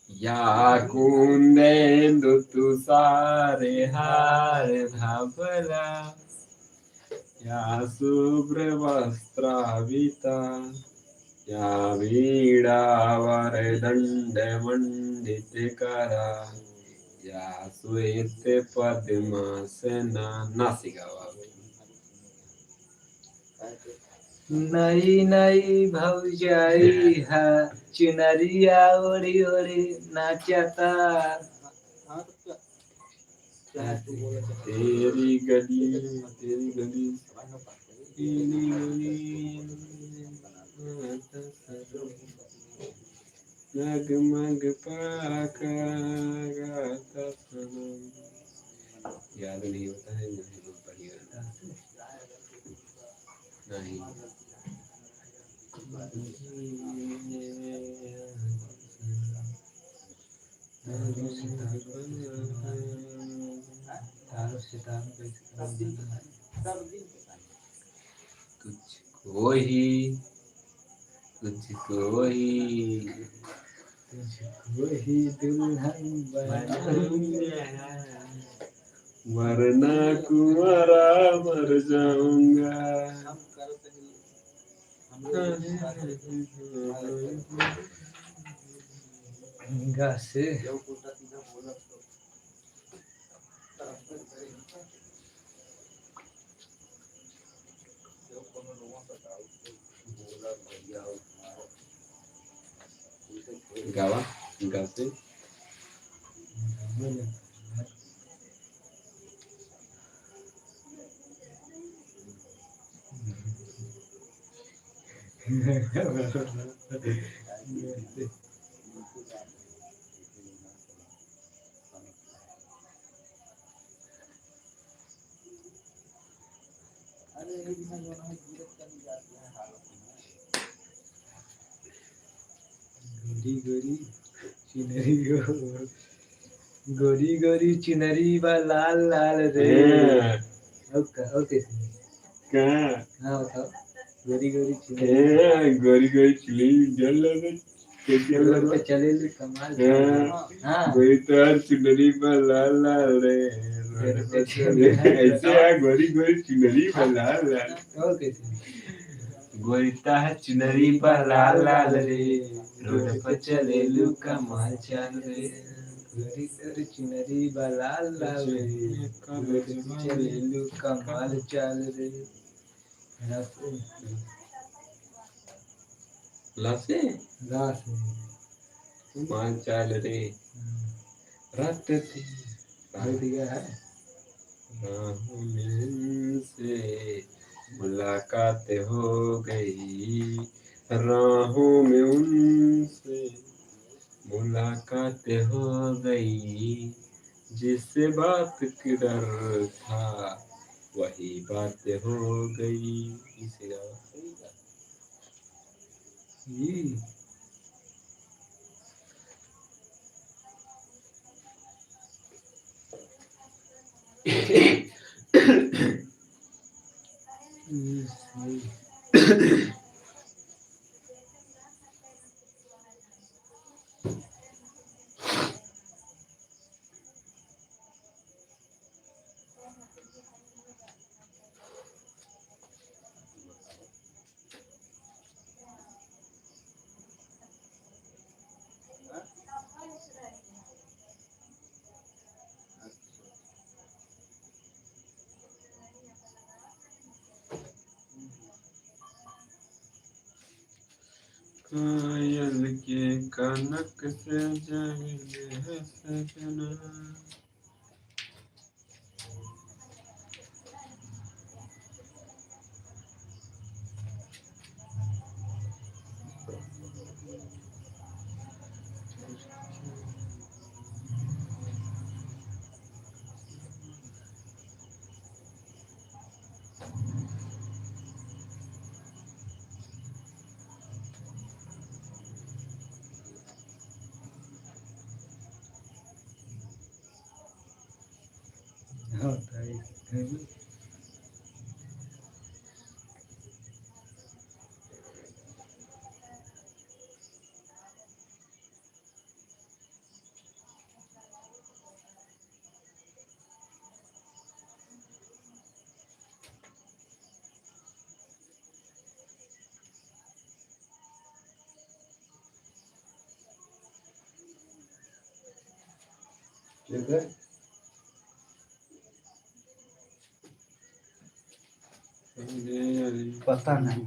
या कुंदेंदु तुषार हार धवला, या शुभ्र वस्त्रावृता, या वीणा वरदंड मंडित करा, या श्वेत पद्मासना। ना सिखावा। नई नई भौजाई है, चुनरिया ओढ़ी ओढ़ी नाचता। तेरी गली, तेरी गली, तेरी गली, जगमग पराका गाता सनम। याद नहीं होता है, नहीं बहुत बढ़िया रहता है। नहीं। तारो से तारो कैसे, तुझको ही, तुझको ही, तुझको ही दुल्हन बनाऊंगा, वरना कुंवारा मर जाऊंगा। गा से। गावा, गा से। गोरी गोरी चुनरी गो-, गोरी गोरी चुनरी बा लाल लाल रे। हाँ। और का, और कैसे? का? हाँ, बताओ। गोरी गोरी चुनरी। हाँ, गोरी गोरी चुनरी, जल लगे। कैसे रोड पे चले ले कमाल। हाँ। हाँ। गोरी तोहार चुनरी बा लाल लाल रे। रोड पे चले। ऐसे आ, गोरी गोरी चुनरी बा लाल लाल। और कैसे? गोरी तोहार चुनरी बा लाल लाल रे, रोड पे चले लू कमाल चाल रे। गोरी तोहार चुनरी बा लाल लाल रे, रोड पे चले लू कमाल चाल रे। लासे? लासे। मान चाल रे। हम्म। रात थी। रात गया है। राहों में उनसे मुलाकात हो गई। राहों में उनसे मुलाकात हो गई। जिस बात की डर था, वही बात हो गई। इसे गावा, सही बात। हम्म। कायल के कनक से जमिले है सजना। हाँ, बताइए। ठीक है। पता नहीं।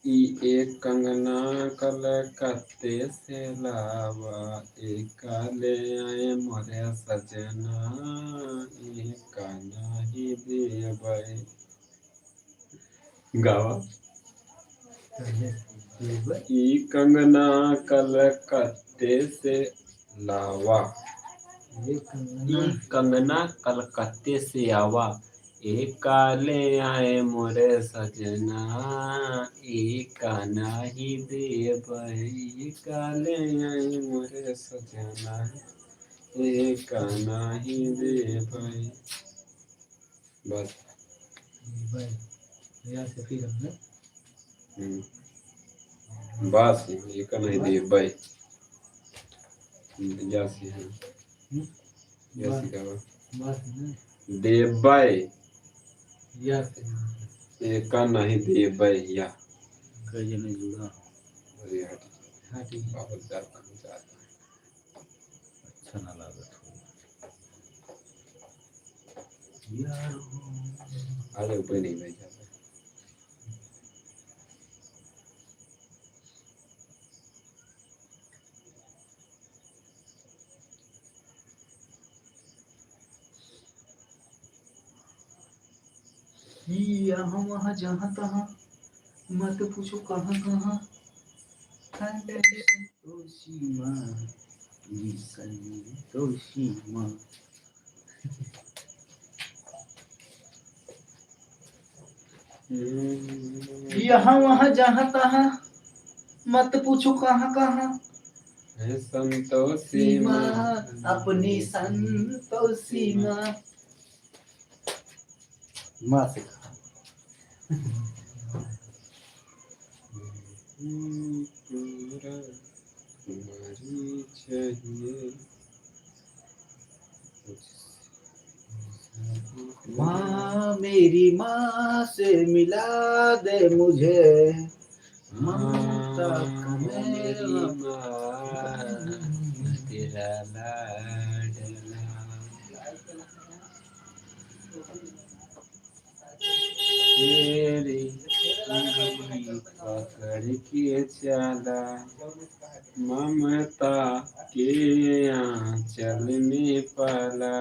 ई एक कंगना कलकत्ते से लावा, एका ले आए मोरे सजना, एका नाही देबै। गावा। ई कंगना कलकत्ते से लावा। ई कंगना कलकत्ते से आवा। एका ले आए मोरे सजना, एका नाही देबै। एका ले आए मोरे सजना, एका नाही देबै। बस। भाई, या से फिर हमने हम्म। बस, एका नाही देबै। या से, हाँ। हम्म। या से बस। गावा। बस ना। देबै। या से। एका नाही देबै, या। कई जने जुड़ा। अरे हट। हाँ, ठीक है। बहुत ज्यादा हम चाहते हैं। अच्छा ना लागत हो। यार हो। अरे ऊपर नहीं भाई जाता। यहाँ वहाँ जहाँ तहाँ, मत पूछो कहाँ कहाँ। संतोषी माँ, संतोषी माँ। यहाँ वहाँ जहाँ तहाँ, मत पूछो कहाँ कहाँ। हे संतोषी माँ, अपनी संतोषी माँ। माँ से कहा। पूरा हमारी चाहिए। माँ, मेरी माँ से मिला दे मुझे। ममता का मेरी माँ, तेरा लाडला। तेरी उंगली पकड़ के चला, ममता के आंचल में पला।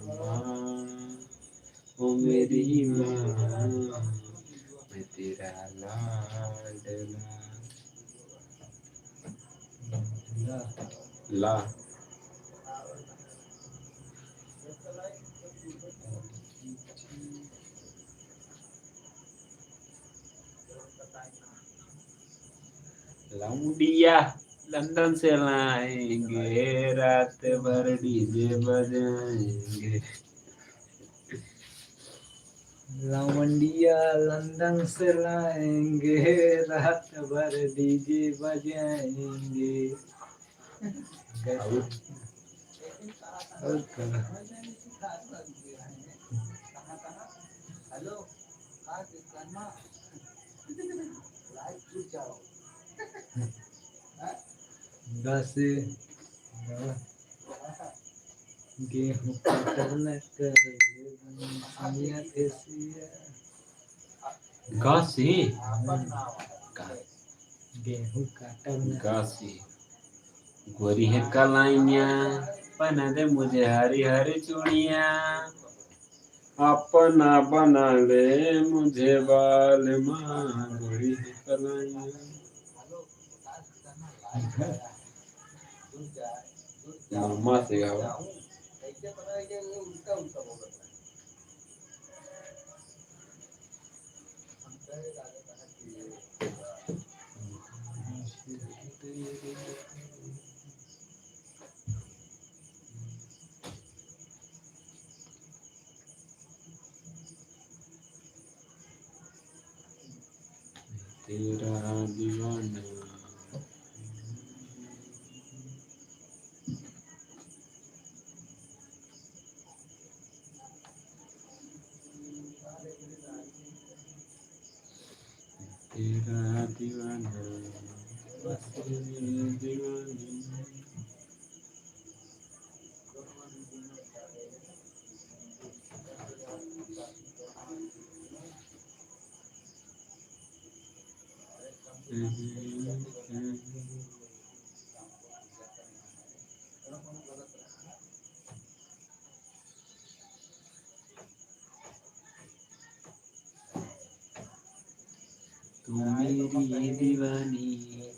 माँ, मेरी माँ, मैं तेरा लाडला। ला। लौंडिया लंदन से लाएंगे, रात भर डीजे बजाएंगे। लौंडिया लंदन से लाएंगे, रात भर डीजे बजाएंगे। और, और का? बस, गेहूं काटल कर, सैया के सिया। गासी? का? गेहूं काटल न। गासी। गोरी है कलाइयाँ, पहना दे मुझे हरी हरी चूड़ियाँ। अपना बना ले मुझे बाल माँ, गोरी है कलाइयाँ। मामा से गावा। तेरा दीवाना। तेरा दीवाना, बस मेरी दीवानी। तू मेरी दीवानी,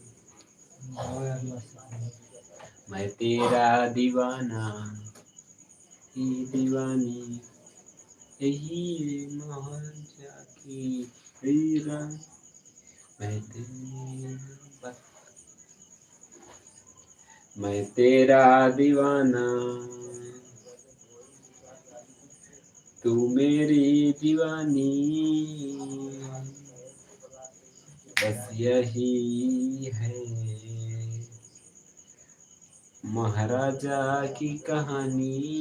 मैं तेरा दीवाना, ये दीवानी, यही मोहन जाकी हीरा। मैं तेरा, मैं तेरा दीवाना, तू मेरी दीवानी, बस यही है महाराजा की कहानी।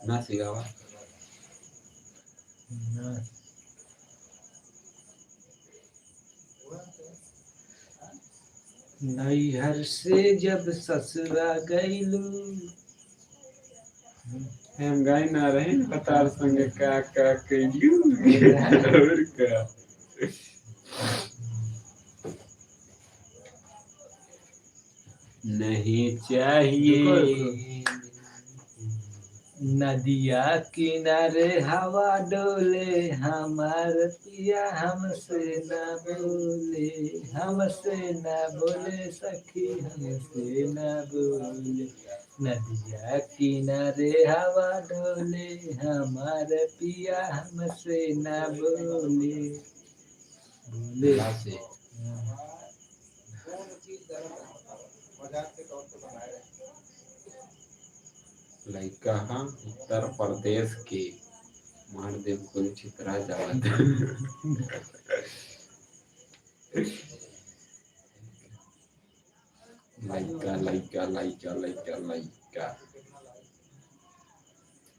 ना सिखावा। नैहर से जब ससुरा गइलू। हम गाई ना रहे, भतार संग का का कइलू। और का। नहीं चाहिए। रुको, रुको। नदिया किनारे हवा डोले, हमार पिया हमसे ना बोले, हमसे ना बोले सखी, हमसे ना बोले। नदिया किनारे हवा डोले, हमार पिया हमसे ना बोले। बोले। हाँ। लइका ह उत्तर प्रदेश के, मार देव गोली छितरा जावत। लइका, लइका, लइका, लइका, लइका।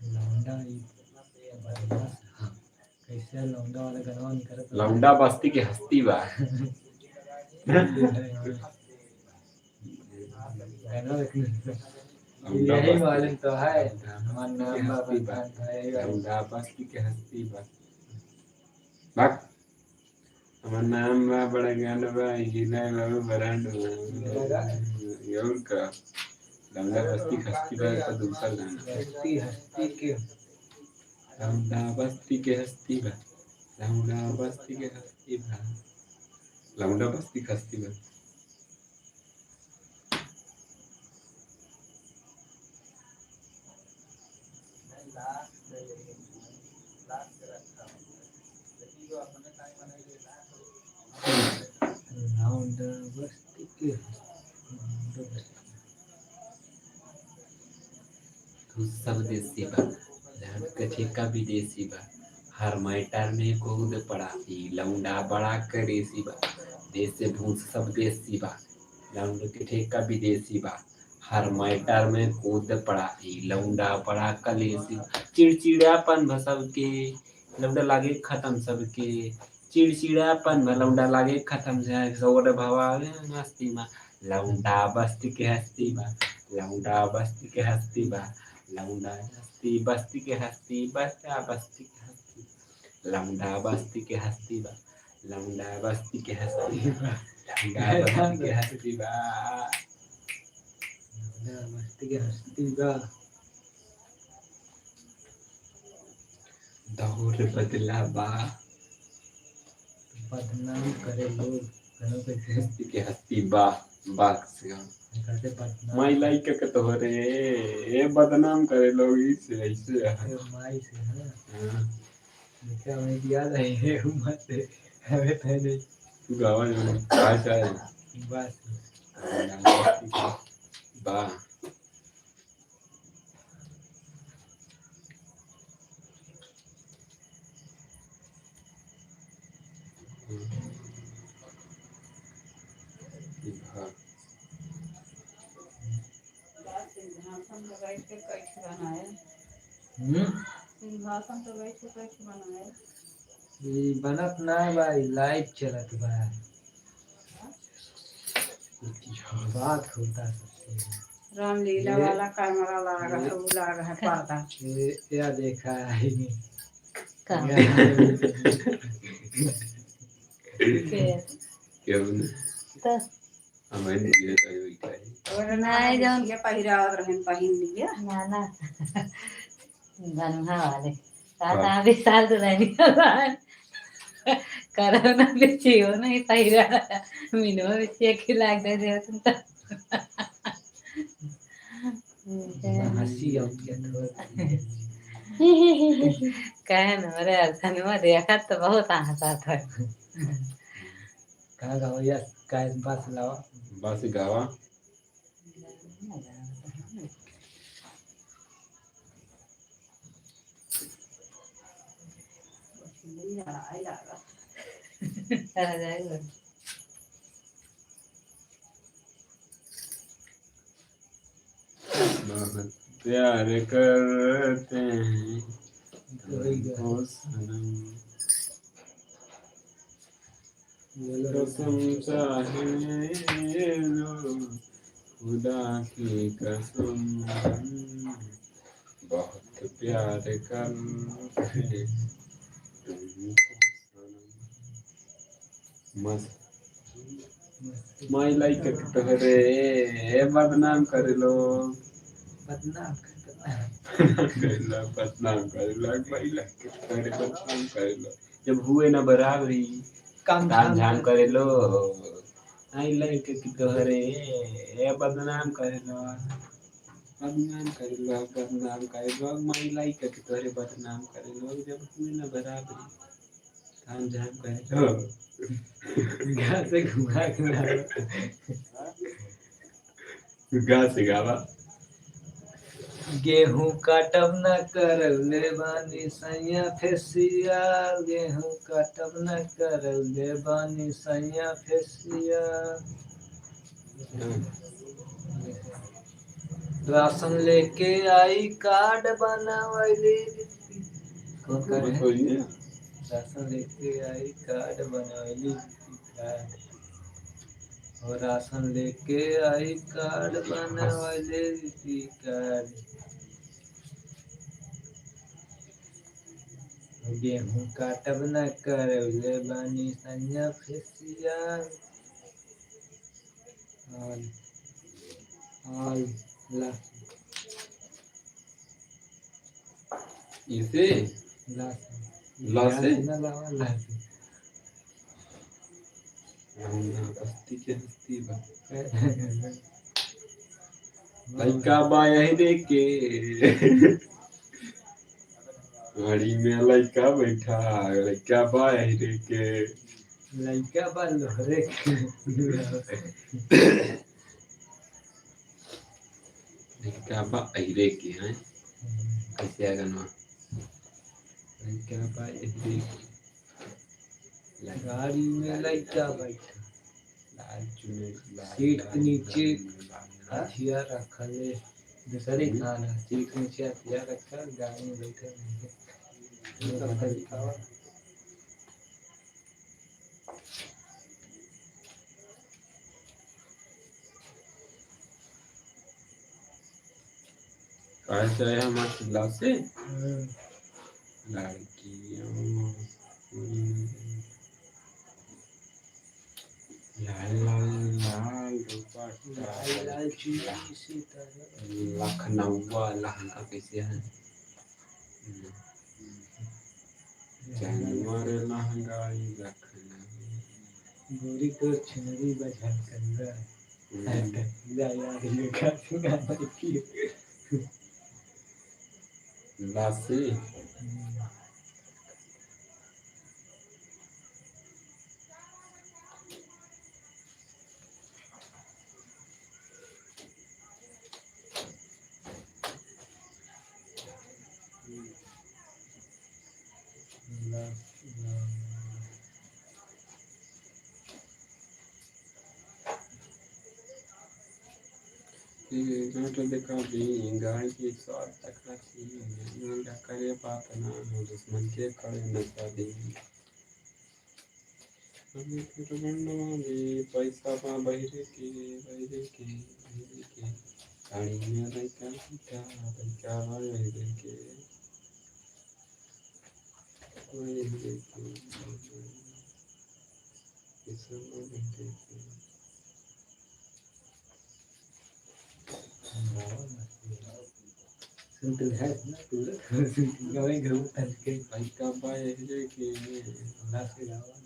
लौंडा ई बदमाश ह। कैसे लौंडा वाला गनवा निकलत बा। लौंडा बस्ती के हस्ती बा। गनवा एक लौंडा यही बस्ती मालूम तो है। हमार नाम बा बस्ती बा। बदनाम है, यही वाला। लौंडा बस्ती के हस्ती बा। बक। हमार नाम बा बड़ा गांड बा, हिला बाबू बरांड बा। और का? लौंडा बस्ती के हस्ती बा, तो दूसर गाना। बस्ती हस्ती के लौंडा बस्ती के हस्ती बा, लौंडा बस्ती के हस्ती बा, लौंडा बस्ती के हस्ती बा। लौंडा बस्ती के हस्ती, लौंडा बस्ती। तू सब देसी बा, लौंड के ठेका विदेशी बा, हर मैटर में कूद पड़ा। ई लौंडा बड़ा करेसी बा, देश से भूत सब देसी बा, लौंड के ठेका विदेशी बा, हर मैटर में कूद पड़ा। ई लौंडा बड़ा कलेसी बा, चिड़चिड़ापन बा सबके, लौंडा लागे खत्म सबके, चिड़चिड़ापन बा, लौंडा लागे खत्म जाए, सौर भवा मस्ती मा। लौंडा बस्ती के हस्ती बा, लौंडा बस्ती के हस्ती बा, लौंडा हस्ती बस्ती के हस्ती, बच्चा बस्ती के हस्ती, लौंडा बस्ती के हस्ती बा, लौंडा बस्ती के हस्ती बा, लौंडा बस्ती के हस्ती बा। लौंडा बस्ती के हस्ती बा। दौर बदला बा। बदनाम करे लोग, कनो के हस्ती के हस्ती बा, बा से हम। कहते बदनाम। माई लाइक के तोहरे, ए बदनाम करे लोग, इसे ऐसे है। ए माई से है। हाँ। देखा, हमें याद है, ये उम्र से, हमें पहले। तू गावा जो, का चाहे? बस। बा। सिंहासन लगाई के कैसे बनाए? हम्म? सिंहासन तो बैठ के कैसे बनाए? ई बनत ना बा, ई लाइव चलत बा। बात होता सबसे। रामलीला ये वाला कैमरा लाग है, ये वो लाग है पर्दा। ये क्या देखा है? का? ये के? क्यों ना? तो हमारे लिए तो ये बैठा है। और ना, नहीं, जौन ये पहिरावत रहन, पहिन लिए। ना, ना। गन्हा वाले। का हाँ। कहा विशाल दुल्हनिया वाला। कोरोना में जियो नहीं पहिरा। मिनवा में चेक ही लाग दे दे तुम तो। हंसी अब क्या थोड़ा। कहे न, अरे, अरे, धन्यवाद, देखा तो बहुत हंसा था। कहाँ गावा या, का बस लावा? बस गावा। बहुत प्यार करते हैं तुमको सनम। कसम चाहे लो, खुदा की कसम, बहुत प्यार करते तुमको सनम। मस्त। माई लाइक के तोहरे, ए, बदनाम करे लो। बदनाम कर, बदनाम। करे लो, बदनाम करे लो, माई लाइक के तोहरे बदनाम करे लो। जब हुए ना बराबरी, काम काम झाम झाम करे। करे लो। माई लाइक के तोहरे, ए, बदनाम करे लो। बदनाम करे लो, बदनाम करे लो। माई लाइक के तोहरे बदनाम करे लो। जब हुए ना बराबरी, काम झाम करे लो। गा से घुमा के ला। गा से गावा। गेहूं काटब न करौले बानी सैया फेसिया, गेहूं काटब न करौले बानी सैया फेसिया। राशन लेके आई कार्ड बनवैली। कौन कार्ड है? राशन लेके आई कार्ड बनवैली कार्ड। और राशन लेके आई कार्ड बनवैली कार्ड। गेहूं काटब न करौले बानी सैया फेसिया। और, और ला। इसे? लासे। लासे? ना लावा, लासे। हम ना हस्ती के हस्ती बा। लइका बा यही रे के। गाड़ी में लइका बैठा, लइका बा यही रे के। लइका बा लोहरे के। लइका बा अहिरे के, हैं? हम्म। कैसे आ गनवा? लइका बा अहिरे के। गाड़ी में लइका बैठा। लाल चुनरी, लाल, सीट के नीचे हथियार रखल है। दूसरे हम्म। थान है, सीट के नीचे हथियार रखल, गाड़ी में बैठल है। काहे से आया हमार चिल्ला से? हम्म। लड़की, ओ, हम्म। लाल लाल लाल दुपट्टा। लाल लाल चुनरी से तारा। लखनऊआ लहंगा कैसे है? जानवर लहंगा ई लखनऊ। गोरी तोर चुनरी बा झलकंदा। हम्म। जा यार, ये का सुना है कि? लासी। हम्म। ये गाँठ देखा दी, गाय के स्वाद तक ना छी, मुंडा करे बात ना हो, दुश्मन के खड़े नचा दी। अभी फिर बनवा दे, पैसा बा बहिरे के, बहिरे के, बहिरे के। गाड़ी में लइका, लइका, लइका बा बहिरे के। बहिरे के, पैसा बा बहिरे के। सुन तो है ना पूरा, सुन तो गावे गावे तन के। भाई का बा ये के ना से गावा।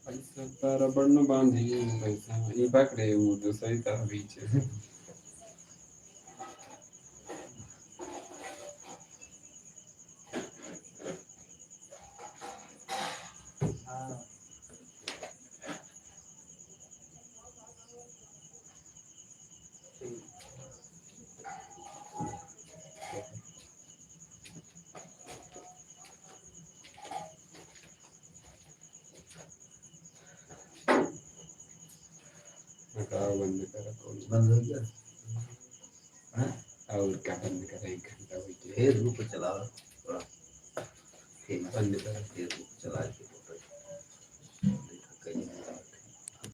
पैसा तारा बड़ न बांधी, पैसा ई बाक रे, वो दूसरी तरह बीच। बताओ, बंद करो, कौन? बंद हो गया। हाँ? और का बंद करा, एक घंटा हो गया। Facebook पे चलाओ थोड़ा। ठीक है। बंद करो। Facebook पे चला के।